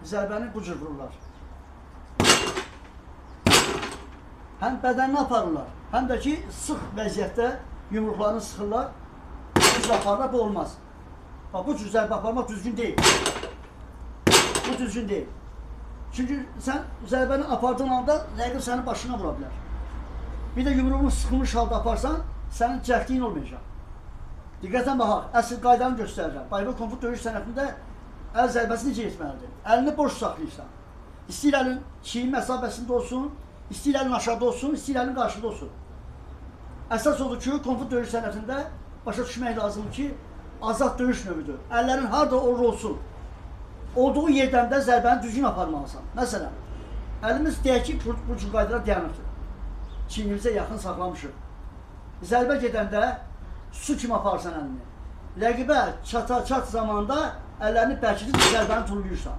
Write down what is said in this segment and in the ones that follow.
zərbəni bu cür vururlar. Həm bədənini aparırlar, həm də ki, sıx vəziyyətdə yumruqlarını sıxırlar, bu cür aparırlar, bu olmaz. Bax, bu cür zərbə aparmaq düzgün deyil. Bu düzgün deyil. Çünki sən zərbəni apardığın anda rəqib sənin başına vura bilər. Bir də yumruğunu sıxılmış halda aparsan, sənin cəhdliyin olmayacaq. Diqqətlə baxaq, əsl qaydanı göstərirəm. Bayram Kung Fu döyüş sənətində əl zərbəsi necə etməlidir? Əlini boş saxlayırsan. İstəyir əlin çiyin məsafəsində olsun, istəyir əlin aşağıda olsun, istəyir əlin qarşıda olsun. Əsas odur ki, Kung Fu döyüş sənətində başa düşmək lazımdır ki, azad döyüş növüdür. Əllərin harada olur olsun, olduğu yerdən də zərbəni düzgün aparmalısan. Məsələn, əlimiz deyək ki, bu cür qaydalar dayanıqdır. Çiynimizə yaxın saxlamışıq. Zərbə gedəndə su kimi aparsan əlini. Rəqibə çata-çat zamanda əllərini bərkidib zərbəni tulluyursan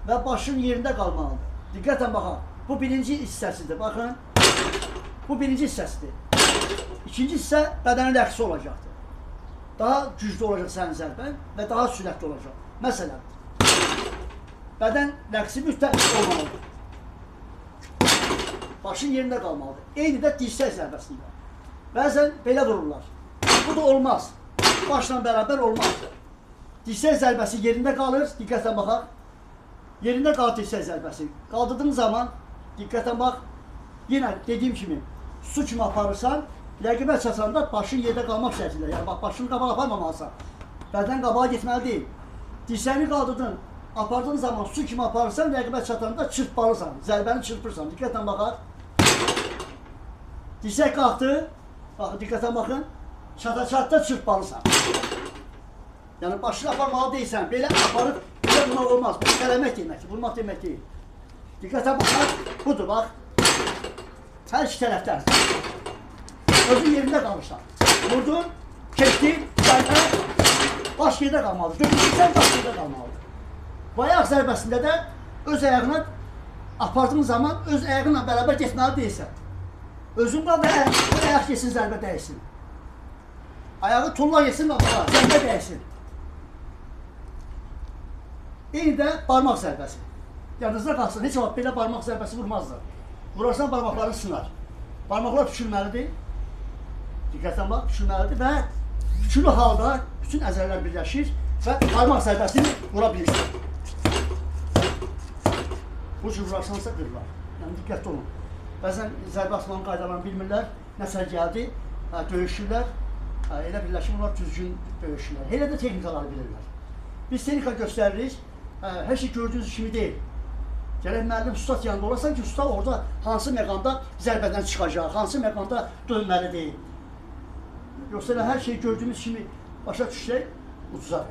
və başın yerində qalmalıdır. Diqqətlə baxın. Bu birinci hissəsidir. Baxın. Bu birinci hissəsidir. İkinci hissə bədənin rəqsi olacaqdır. Daha güclü olacaq sənin zərbən və daha sürətli olacaq. Məsələn, bədən rəqsi mütləq olmalıdır. Başın yerində qalmalıdır. Eyni də dirsək zərbəsində. Bəzən belə vururlar. Bu da olmaz. Başla bərabər olmaz. Dirsək zərbəsi yerində qalır. Diqqətlə baxaq. Yerində qalır dirsək zərbəsi. Qaldırdığın zaman, diqqətlə bax, yenə dediyim kimi, su kimi aparırsan, rəqibə çatanda başın yerdə qalmaq şərtilə. Yəni, bax, başını qabağa aparmamalısan. Bədən qabağa getməli deyil. Dirsəyini qaldırdın, apardığın zaman su kimi aparırsan, rəqibə çatanda çırpmalısan, zərbəni çırpırsan. Diqqətlə baxaq. Dirsək qalxdı. Baxın, diqqətlə baxın. Çata-çatda çırpmalısan. Yəni, başını aparmalı deyilsən. Belə aparıb, belə vurmaq olmaz. Bu, itələmək deməkdir, vurmaq demək deyil. Diqqətlə baxaq, budur, bax. Hər iki tərəfdən. Özün yerində qalırsan. Vurdun, keçdin, zərbə, baş yerdə qalmalıdır. Dökülürsən, baş yerdə qalmalıdır. Bu ayaq zərbəsində də öz ayağına apardığın zaman öz ayağınla bərabər getməli deyilsən. Özün qal və ayaq getsin, zərbə dəysin. Ayağı tulla getsin, zərbə dəysin. Eyni də barmaq zərbəsi. Yadınızda qalsın, heç vaxt belə barmaq zərbəsi vurmazlar. Vurarsan barmaqları sınar. Barmaqlar bükülməlidir. Diqqətlə bax, bükülməlidir və bükülü halda bütün əzələlər birləşir və barmaq zərbəsini vura bilirsən. Bu cür vurarsansa qırılar. Yəni, diqqətli olun. Bəzən zərbə atmanın qaydalarını bilmirlər, nəsə gəldi, döyüşürlər. Elə bilirlər ki, bunlar düzgün döyüşürlər. Elə də texnikaları bilirlər. Biz texnika göstəririk, hər şey gördüyünüz kimi deyil. Gərək müəllim ustad yanında olasan ki, usta orada hansı məqamda zərbədən çıxacaq, hansı məqamda dönməli deyil. Yoxsa elə hər şey gördüyümüz kimi başa düşsək, ucuzar.